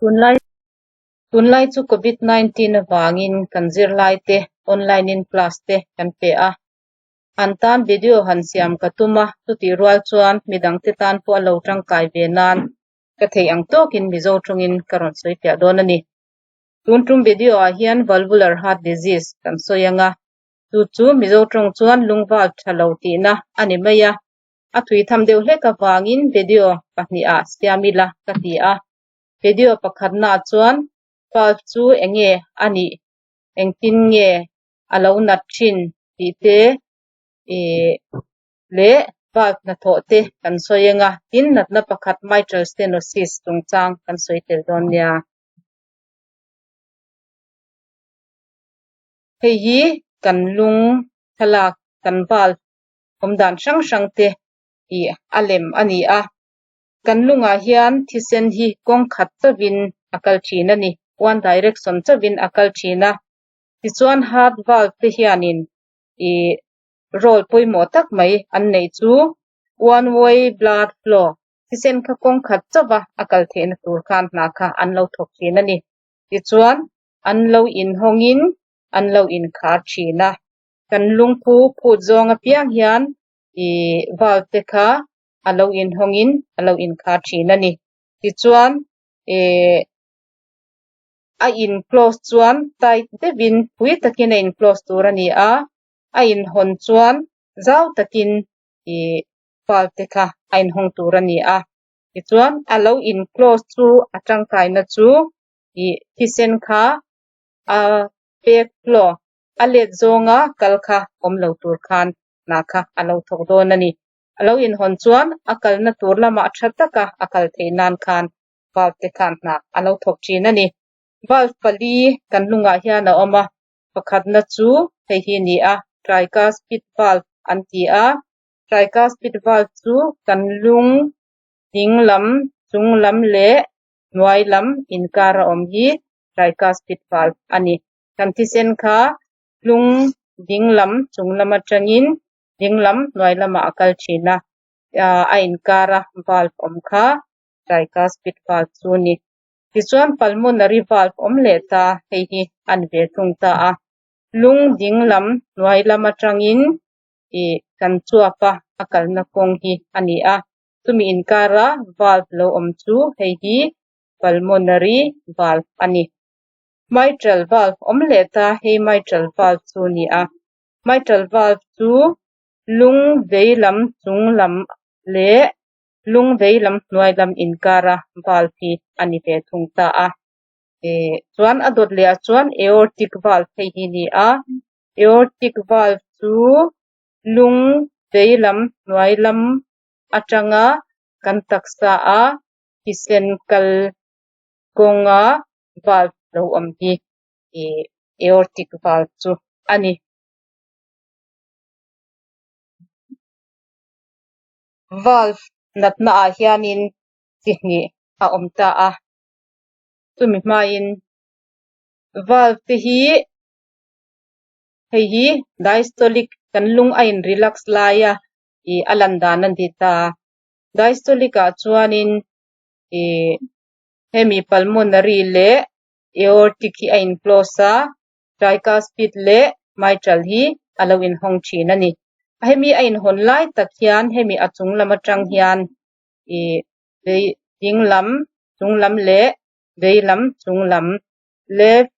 Tunlai tunlai chu Covid 19 avangin kan zirlai te online in class te kan pe a. An tan video han siam ka tum a, chutih rual chuan midangte tan pawh a lo tangkai ve nan ka theih ang tawkin Mizo tawngin ka rawn sawi fiah dawn a ni. Tun tum video ah hian valvular heart disease kan sawi ang a, chu chu Mizo tawng chuan lung valve tha lo tihna a ni mai a. A thui tham deuh hlek avangin video pahnih ah siam ila ka ti a. Video pakhatna chuan valve chu eng nge a nih, engtin nge a lo nat thin tih te ih leh valve hnathawh te kan sawi ang a, tin natna pakhat mitral stenosis chungchang kan sawi tel dawn nia. Hei hi kan lung thlalak kan valve awm dan hrang hrang te ih a lem a ni a. Kan lungah hian thisen hi kawng khat chauhin a kal thin a ni, one direction chauhin a kal thin a. Tichuan heart valve te hianin ih role pawimawh tak mai an neih chu one way blood flow, thisen kha kawng khat chauha a kal theihna tur khan hna kha an lo thawk thin a ni. Tichuan an lo inhawngin an lo inkhar thin a. Kan lungphu phut zawng apiang hian ih valve te kha a lo inhawngin a lo inkhar thin a ni. Tichuan eh a in close chuan tight deuhin pui takin a in close tur a ni a, a inhawn chuan zau takin ih valve te kha a inhawng tur a ni a. Tichuan a lo in close chu a tangkaina chu ih thisen kha a pek flow a let zawnga kal kha awm lo tur khan hna kha a lo thawk dawn a ni. A lo inhawn chuan a kalna tur lamah tha taka a kal theih nan khan valve te khan hna a lo thawk thin a ni. Valve pali kan lungah hian a awm a, pakhatna chu hei hi a ni a, tricuspid valve an ti a. Tricuspid valve chu kan lung ding lam, chung lam leh hnuai lam inkar a awm hi tricuspid valve a ni. Kan thisen kha lung ding lam chung lam atangin ding lam hnuai lamah a kal thin a, a inkar a valve awm kha tricuspid valve chu a ni. Tichuan pulmonary valve awm leh ta hei hi a ni ve thung ta a. Lung ding lam hnuai lam atangin ih kan chuap a, a kalna kawng hi a ni a. Chumi inkara valve lo awm chu hei hi pulmonary valve a ni. Mitral valve awm leh ta hei mitral valve chu a ni a. Mitral valve chu lung vei lam chung lam leh lung vei lam hnuai lam inkara valve hi a ni ve thung ta a. Ih chuan a dawt leh ah chuan aortic valve hei hi a ni a. Aortic valve chu lung vei lam hnuai lam atanga kan taksa a thisen kal kawnga valve lo awm hi ih aortic valve chu a ni. Valve natna ah hianin chi hnih a awm ta a, chumi hmain valve te hi hei hi diastolic kan lung a in relax laia ih a lan dan a ni ta. Diastolic ah chuanin ih hemi pulmonary leh aortic hi a in close a, tricuspid leh mitral hi a lo inhawng thin a ni. Hemi a inhawn lai tak hian hemi a chung lam atang hian ih vei ding lam chung lam leh vei lam chung lam left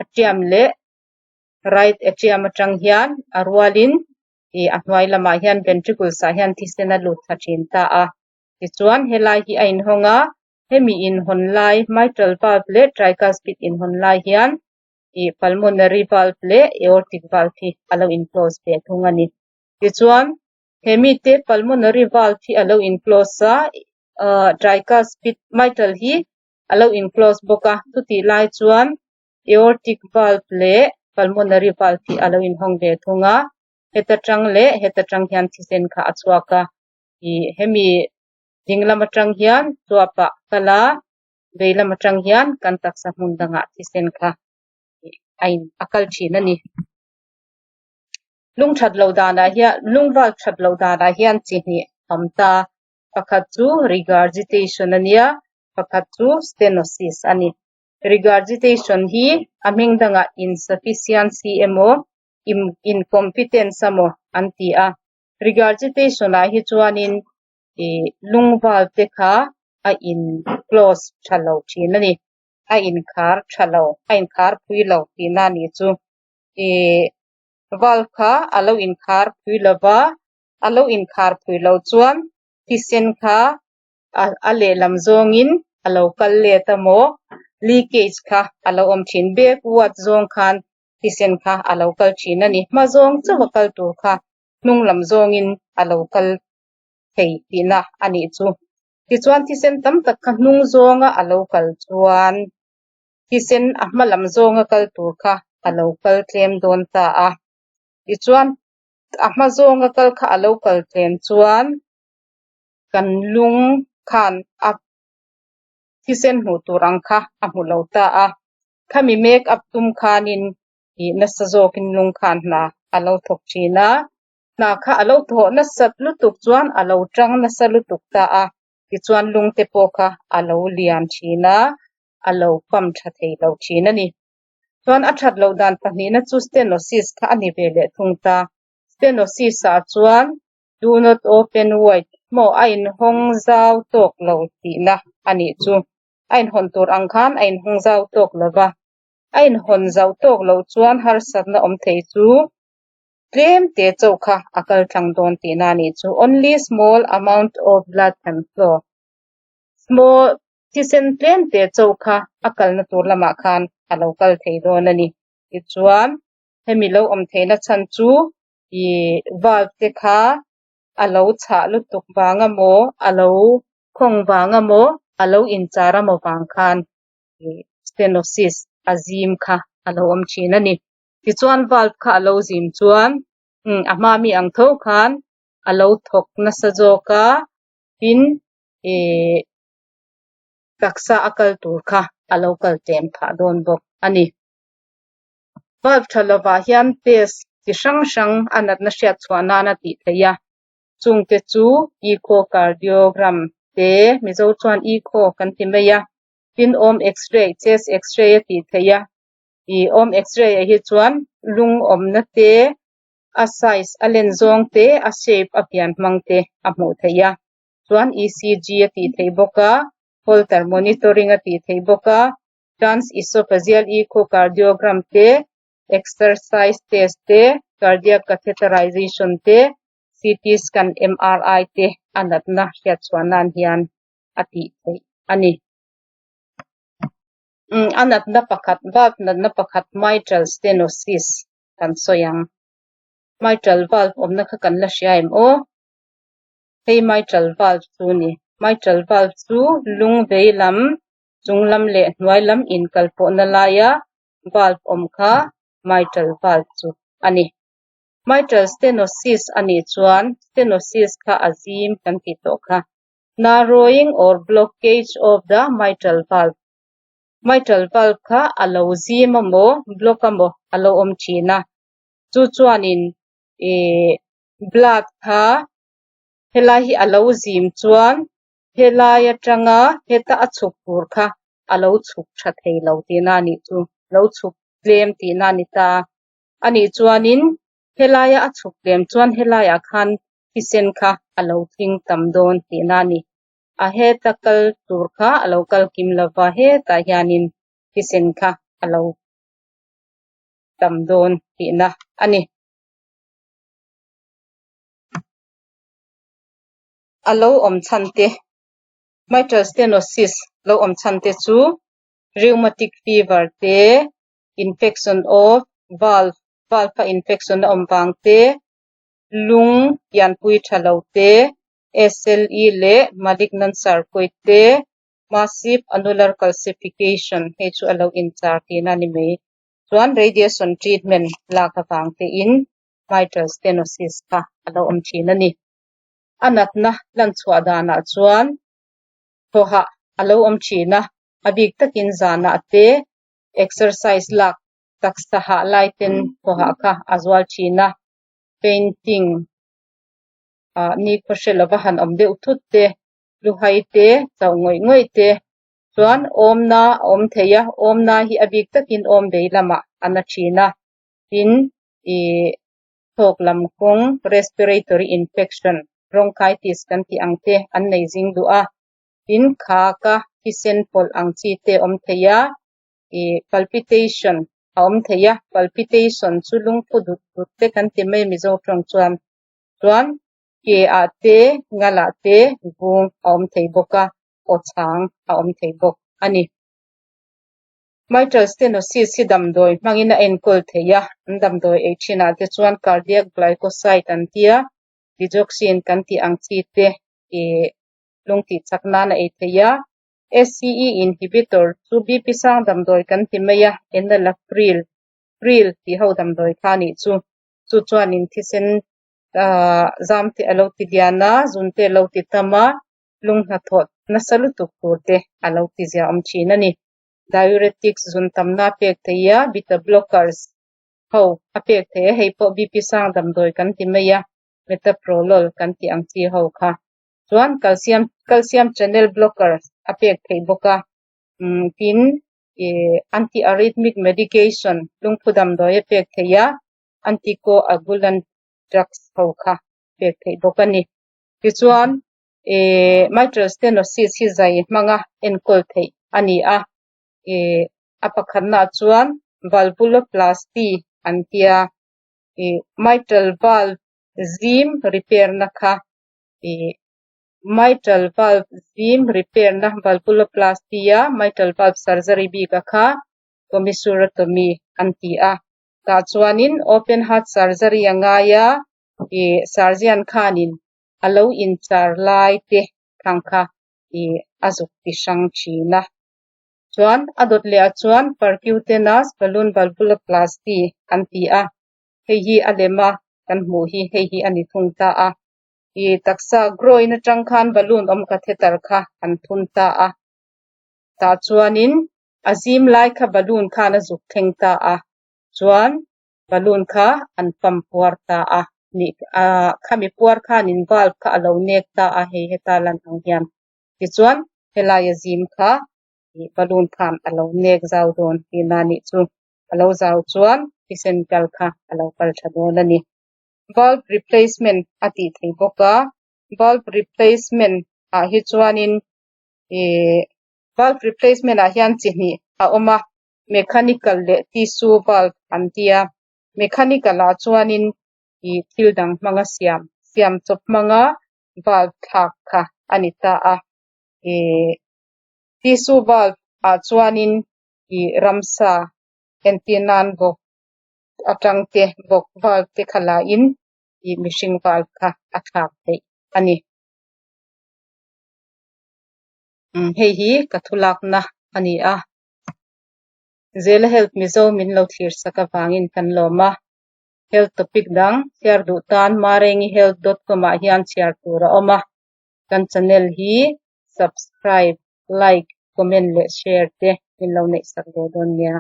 atrium leh right atrium atang hian a rualin ih a hnuai lamah hian ventricles ah hian thisen a lut thla thin ta a. Tichuan helai hi a inhawng a, hemi inhawn lai mitral valve leh tricuspid inhawn lai hian ih pulmonary valve leh aortic valve hi a lo in close ve thung a ni. Tichuan he mite pulmonary valve hi a lo in close a, ahh tricuspid mitral hi a lo in close bawk a, chutih lai chuan aortic valve leh pulmonary valve hi a lo inhawng ve thung a, heta tang leh heta tang hian thisen kha a chhuak a, ih hemi ding lam atang hian chuapah kal a, vei lam atang hian kan taksa hmun dangah thisen kha a in a kal thin a ni. Lung that loh danah hian lung valve that loh danah hian chi hnih a awm ta, pakhat chu regurgitation a nia. Pakhat chu stenosis a ni. Regurgitation hi a hming dangah insufficiency emaw incompetence emaw an ti a. Regurgitation ah hi chuanin ih lung valve te kha a in close tha lo thin a ni. A inkhar tha lo, a inkhar phui lo tihna a nih chu. Ih valve kha a lo inkhar phui lova, a lo inkhar phui lo chuan thisen kha a lehlam zawngin a lo kal let emaw leakage kha a lo awm thin. Backward zawng khan thisen kha a lo kal thin a ni. Hma zawng chauh a kal tur kha hnung lam zawngin a lo kal thei tihna a nih chu. Tichuan thisen tam tak kha hnung zawnga a lo kal chuan thisen a hma lam zawnga kal tur kha a lo kal tlem dawn ta a. Tichuan a hma zawnga kal kha a lo kal tlem chuan kan lung khan a thisen hmuh tur ang kha a hmu lo ta a. Khami make up tum khanin ih nasa zawkin lung khan hna a lo thawk thin a. Hna kha a lo thawh nasat lutuk chuan a lo tang nasa lutuk ta a. Tichuan lung te pawh kha a lo lian thin a, a lo pump tha thei lo thin a ni. Chuan a that loh dan pahnihna chu stenosis kha a ni ve leh thung ta. Stenosis ah chuan do not open wide maw a inhawng zau tawk lo tihna a nih chu. A inhawn tur ang khan a inhawng zau tawk lova. A inhawn zau tawk loh chuan harsatna awm thei chu tlem te chauh kha a kal tlang dawn tihna a nih chu. Only small amount of blood can flow. Small thisen tlem te chauh kha a kalna tur lamah khan a lo kal thei dawn a ni. Tichuan hemi lo awm theihna chhan chu ih valve te kha a lo chhah lutuk vang emaw a lo khawng vang emaw a lo inchar emaw vang khan ih stenosis a zim kha a lo awm thin a ni. Tichuan valve kha a lo zim chuan a hma mi ang tho khan a lo thawk nasa zawk a, tin ih taksa a kal tur kha a lo kal tlem phah dawn bawk a ni. Valve tha lovah hian test chi hrang hrang a natna hriat chhuah nan a tih theih a. Chungte chu echocardiogram te, Mizo chuan echo kan ti mai a, tin awm x-ray, chest x-ray a tih theih a. Ih awm x-ray ah hi chuan lung awmna te, a size a len zawng te, a shape a pian hmang te a hmuh theih a. Chuan ECG a tih theih bawk a, Holter monitoring a tih theih bawk a, transesophageal echocardiogram te, exercise test te, cardiac catheterization te, CT scan, MRI te a natna hriat chhuah nan hian a tih theih a ni. A natna pakhat, valve natna pakhat mitral stenosis kan sawi ang. Mitral valve awmna kha kan la hria em aw? Hei mitral valve chu a ni. Mitral valve chu lung vei lam, chung lam leh hnuai lam inkalpawhna laia valve awm kha mitral valve chu a ni. Mitral stenosis a nih chuan stenosis kha a zim kan tih tawh kha. Narrowing or blockage of the mitral valve. Mitral valve kha a lo zim emaw block emaw a lo awm thin a. Chu chuanin ih blood kha helai hi a lo zim chuan helai atanga heta a chhuk tur kha a lo chhuk tha thei lo tihna a nih chu. Lo chhuk tlem tihna a ni ta. A nih chuanin helaia a chhuk tlem chuan helaiah khan thisen kha a lo tling tam dawn tihna a ni. A heta kal tur kha a lo kal kim lova hetah hianin thisen kha a lo tam dawn tihna a ni. A lo awm chhan te, mitral stenosis lo awm chhan te chu rheumatic fever te, infection of valve, valve a infection a awm vang te, lung pianpui tha lo te, SLE leh malignant sarcoid te, massive annular calcification hei chu a lo inchar tihna a ni mai. Chuan radiation treatment lak avang tein mitral stenosis kha a lo awm thin a ni. A natna lan chhuah danah chuan thawhah a lo awm thin a, a bik takin zanah te exercise lak taksa hah lai ten thawhah kha a zual thin a, fainting ah ni khaw hre lova han awm deuh thut te, luhai te, chauh ngawih ngawih te. Chuan awmna a awm thei a, awmna hi a bik takin awm vei lamah a na thin a, tin ih thawk lam kawng respiratory infection, bronchitis kan tih ang te an nei zing duh a, tin khaka thisen pawlh ang chi te a awm thei a, ih palpitation a awm thei a, palpitation chu lungphu dut dut te kan ti mai Mizo tawng chuan, chuan ke ah te ngalah te vung a awm thei bawk a, aw chhang a awm thei bawk a ni. Mitral stenosis hi damdawi hmangin a enkawl thei a, an damdawi ei thinah te chuan cardiac glycoside an tia, digoxin kan tih ang chi te ih lung tih chak nan a ei thei a. ACE inhibitor chu BP sang damdawi kan ti mai a, enalapril, pril tih ho damdawi kha a nih chu. Chu chuanin thisen ah zam te a lo ti lian a, zun te a lo ti tam a, lung hnathawh nasa lutuk tur te a lo ti zia awm thin a ni. Diuretics zun tamna a pek thei a, beta blockers ho a pek thei a, hei pawh BP sang damdawi kan ti mai a, metoprolol kan tih ang chi ho kha. Chuan calcium calcium channel blockers a pek theih bawk a, umm tin ih anti-arrhythmic medication lungphu damdawi a pek theih a, anticoagulant drugs ho kha pek theih bawk a ni. Tichuan ih mitral stenosis hi zai hmanga enkawl theih a ni a, ih a pakhatnaah chuan valvuloplasty an tia ih mitral valve zim repair na kha ih mitral valve zim repair na valvuloplasty a mitral valve surgery bik a kha commissurotomy an ti a tah chuanin open heart surgery a ngai a ih surgeon khanin a lo inchar lai te thang kha ih a zuk ti hrang thin a chuan a dawt leh ah chuan percutaneous balloon valvuloplasty an ti a hei hi a lem a kan hmuh hi hei hi a ni thung ta a ih taksa groin atang khan balloon awm catheter kha an thun ta a tah chuanin a zim lai kha balloon khan a zuk thleng ta a chuan balloon kha an pump puar ta a nih ah khami puar khanin valve kha a lo nek ta a hei heta lan ang hian tichuan helai a zim kha ih balloon khan a lo nek zau dawn tihna anih chu a lo zau chuan thisen kal kha a lo kal tha dawn a ni. Valve replacement a tih theih bawk a valve replacement ah hi chuanin ih valve replacement ah hian chi hnih a awm a mechanical leh tissue valve an tia mechanical ah chuanin ih thil dang hmanga siam siam chawp hmanga valve thlak kha a ni ta a ih tissue valve ah chuanin ih ramsa entir nan bawk atang te bawk valve te kha la in ih mihring valve kha a thlak theih a ni. Umm hei hi ka thu lakna a ni a Zela Health Mizo min lo thlir sak avangin kan lawm a health topic dang chhiar duh tan marengihealth dot com ah hian chhiar tur a awm a kan channel hi subscribe like comment leh share te min lo neih sak ve dawn nia.